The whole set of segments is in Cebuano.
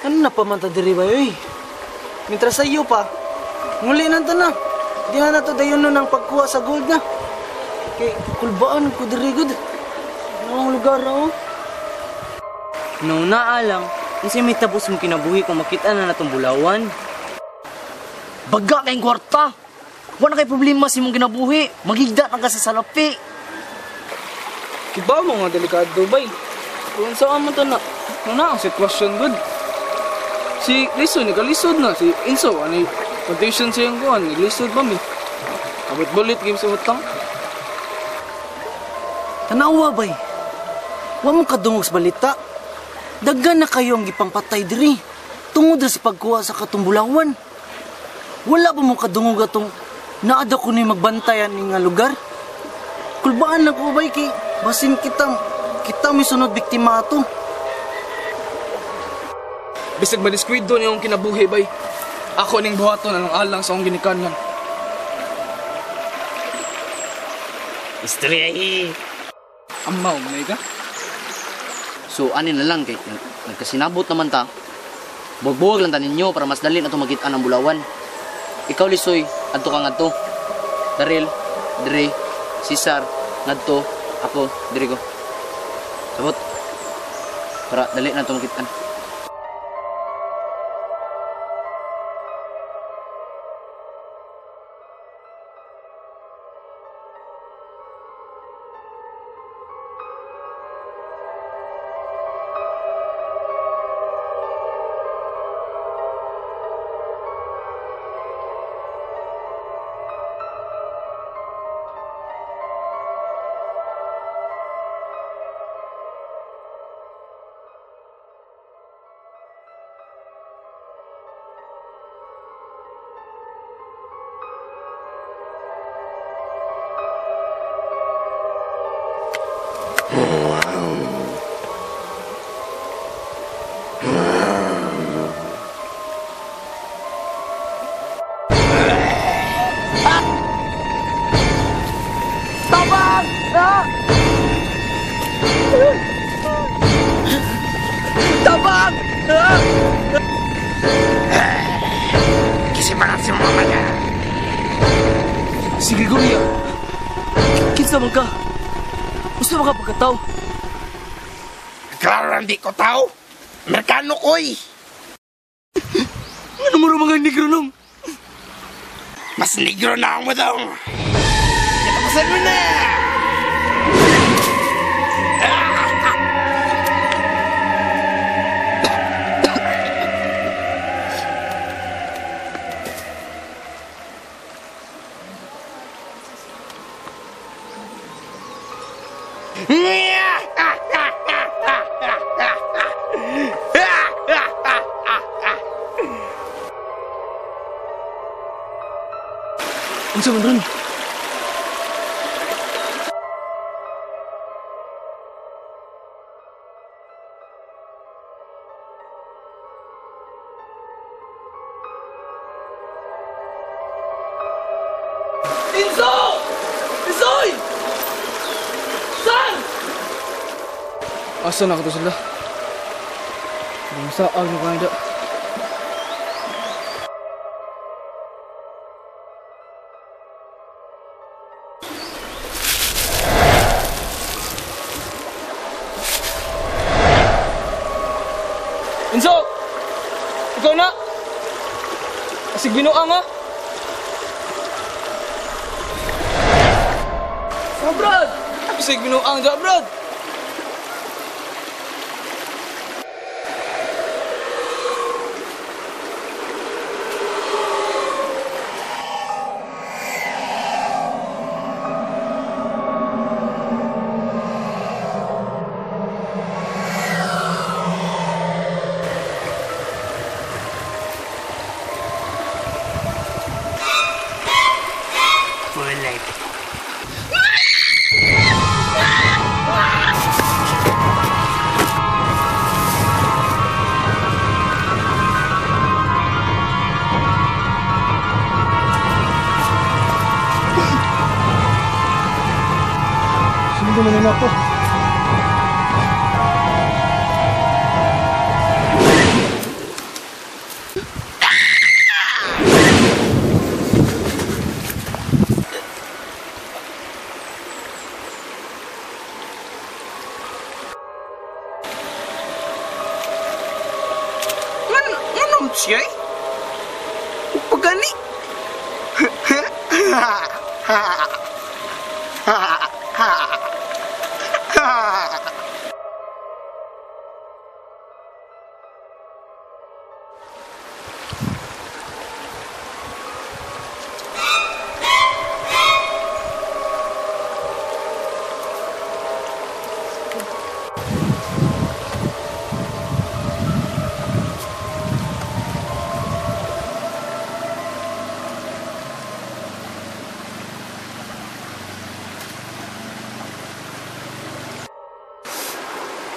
Ano na pa man ta diri ba, oy? Mintras sa iyo pa, muli na ta na. Di na to dayon nun ang pagkuha sa gold na. Kay kulbaan ko diri gud. Ano ang lugar oh? Naunaa lang, unsa may tapos mong kinabuhi kung makita na natong bulawan? Baga kayong kwarta! Wala kay problema sa imong kinabuhi. Magigda na ka sa salapi. Kibaw mo nga delikado bay. Kung saan man ta na, na ang sitwasyon gud. Si Liso, nagalisod na. Si Inso, ano condition siyang kuhan, naglisod ba mi? Abot bulit game sa utang. Tanawa bay. Wa mo kadungog sa balita. Daghan na kayo ang gipangpatay diri tungod sa pagkuha sa katumbulawan. Wala ba mo kadungog atong naada ko ni magbantayan ni nga lugar? Kulbaan lang ko bay kay basin kita may sunod biktima ato. Bisag madiskuido niyong kinabuhi bay. Ako ning buhaton alang-alang sa akong ginikanan. Istorya eh. Amaw man ka. So ani na lang kay nagkasinabot naman ta. Buwag-buwag lang ta ninyo para mas dali na to makita ang bulawan. Ikaw Lisoy, adto ka ngadto. Daril, Dre, Cesar, ngadto, ako, diri ko. Sabot. Para dali na to makita. Si Gregoria! Kinsa man ka? Gusto mo ka pagkatao? Klaro hindi ko tao! Amerikano ko'y! Ano mo mga negro nung? Mas negro na ang mo daw! Katapusan mo na! Unsa man ron? Inso! Isoy! Saan? Asa na ka to sila? Saan mo kaya? Inso! Ikaw na! Asig binuang ha! Oh, Brad! Asig binuang dyan, Brad! Sundan na ako. Dali!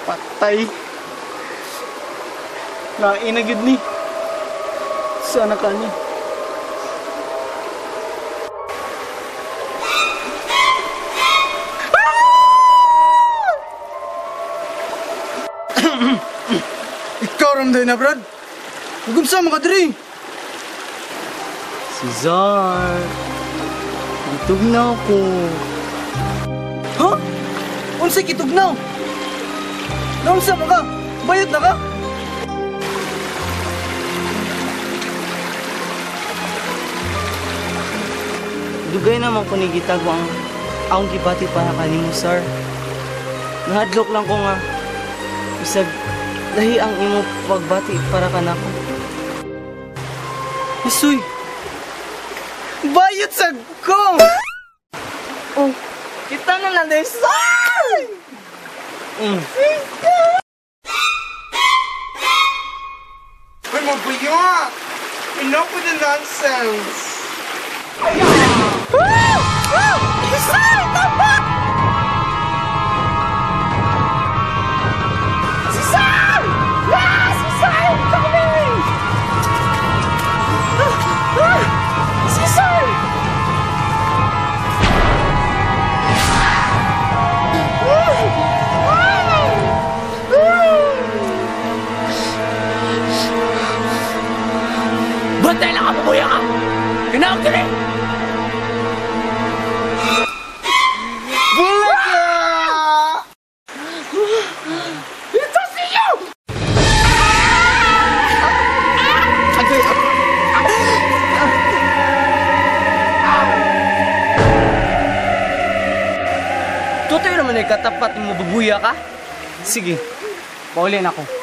Patay. Lain na gyud ni. Sana ka ni. Ikaw ramday na, Brad. Huwag mo ka diri. Si Zar. Gitugnaw ko. Ha? Unsay gitugnaw? Naunsa mo ka? Bayot na ka? Dugay naman ko ni gitago ang akong gibati para kanimo, sir. Nahadlok lang ko nga bisag lahi ang imo pagbati para kanako. Isuy. Bayot sa ko. Oh, kita na lang din, sir. Uy, mabuya! Enough with the nonsense! Bantay lang ka, mabuya ka! Kinawag ka rin! Bulaga! Tutoy naman ay katapat mo babuya ka. Sige, paulin ako.